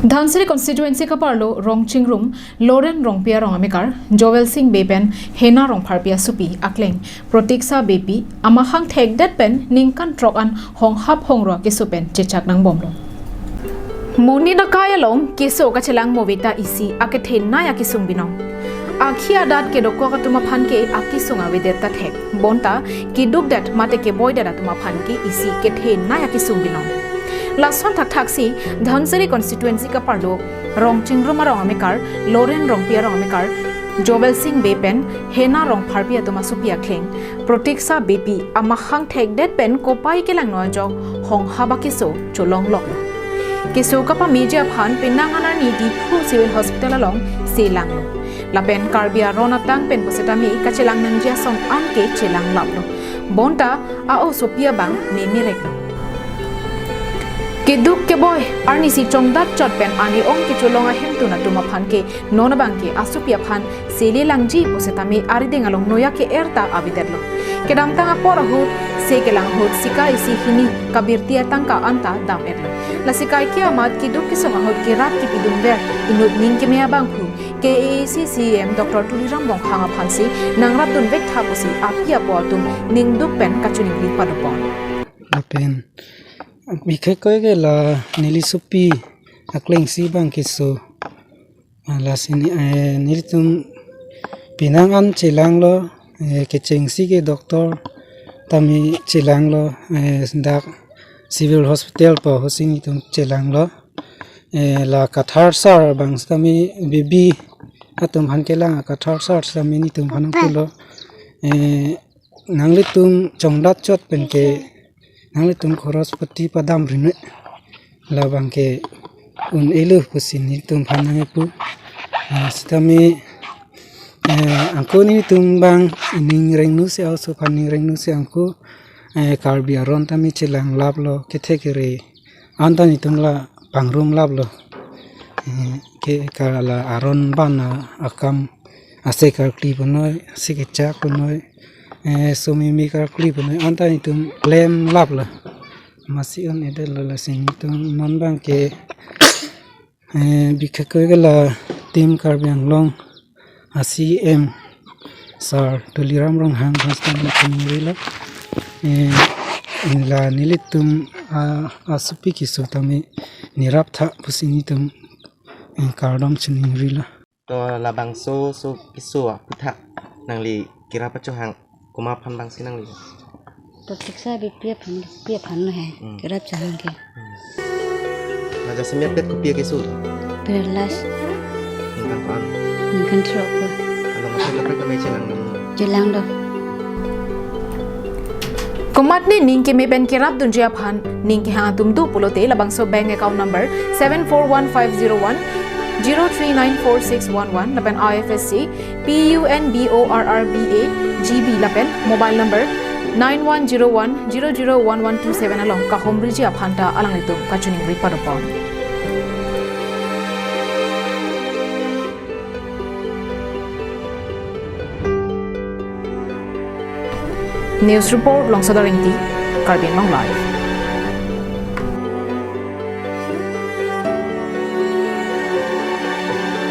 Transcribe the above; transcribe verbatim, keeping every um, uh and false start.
Dhansiri constituency kaparlo Rongchingrum, Loren Rongpi arong amekar, Joel Singh Bey pen Hena Rongpharpi asopi akleng Protiksha Beypi amahang thekdet pen ningkan throk an honghap hongro keso pen chechak nangbomlo. Monit akai along keso kachelang moveta isi akethenei akesung binong. Akhi adat kedokok atum aphan ke akesung avedet ta thek. Bonta kedukdet mate keboidet atum aphan ke isi kethenei akesung binong. Lason thakthaksi Dhansiri constituency kaparlo Rongchingrum arong amekar, Loren Rongpi arong amekar, Joel Singh Bey pen Hena Rongpharpi atum asopi akleng Protiksha Beypi amahang thekdet pen kopai kelangno ajok honghap akeso cholongloklo. Keso kapameji aphan penang an arni Diphu Civil Hospital along selanglo. Lapen Karbi Aron atang pen pusitame kachelang nangji ason an ke chelang laplo. Bonta a-osopi abang memereklo. Keduk keboi arnisi chongdat chot pen ani ong kecholong ahemtun atum aphan ke non abang ke asopi aphan sele langji pusitame arideng along noyak ke-er ta avedetlo. Kedamtang apor ahut, se kelang ahut, sika isi hini kabirti atangka anta dam-etlo. La sika ke amat keduk kesung ahut kerap kepidunver inut ning keme abangphu K A A C C E M Doctor Tuliram Ronghang aphansi nangrapdun vektha pusi api apo atum ningduk pen kachiningri padopon. Lapen bikhe koi ke la neli sopi aklengsi abang keso. Ah, lasi ne, eh, nelitum penang an chelanglo, eh, kechengsi ke doctor tame chelanglo, eh, dak Civil Hospital po hosi nelitum chelanglo. Eh, la Kathar sar abang sitame baby atum aphan kelang Kathar sar sitame nelitum aphan pulo. Eh, nanglitum chongdat chot pen ke nanglitum khoros pati padam rinoi. Labang ke un-elo pusi nelitum aphan nangpu. Ah, sitame, eh, angko nelitum abang ning rengnu si, a-oso aphan ning rengnu si angko, eh, Karbi Aron tame chelang laplo, kethe kere anta nelitum la pangrum laplo. Eh, ke ka la aron abang akam ase karkli punoi, ase kechak punoi, eh, somimi karkli punoi anta nelitum klem laplo. Masi un-edetlo, lasi nelitum non abang ke, eh, bikhe koi ke la Team Karbi Anglong a C E M sar Tuliram Ronghang aphan sitame chiningrilo. Eh, la nelitum a, asopi keso tame neraptha pusi nelitum, eh, kardom chiningrilo. To labangso, so keso aputhak nangli kerap achohang komat aphan abangsi nangli? To Protiksha Beypi aphan, pi aphan lo he. Hmm. Kerap chohang ke. Hmm. Laso jasemet pet kopi akeso? To last. Ningkan ko-an? Ningkan throk ko. Along akhir lapre kami chelang nang. Chelang do. Komatne ning keme pen kerapdunji aphan ning kehang atum do pulote labangso bank account number seven four one five zero one zero three nine four six one one lapen I F S C P U N B O R R B A G B lapen mobile number nine one zero one zero zero one one two seven along kahomriji aphan ta alanglitum kachiningri padopon. News report, Longsoda Ingti, Karbi Anglong Live.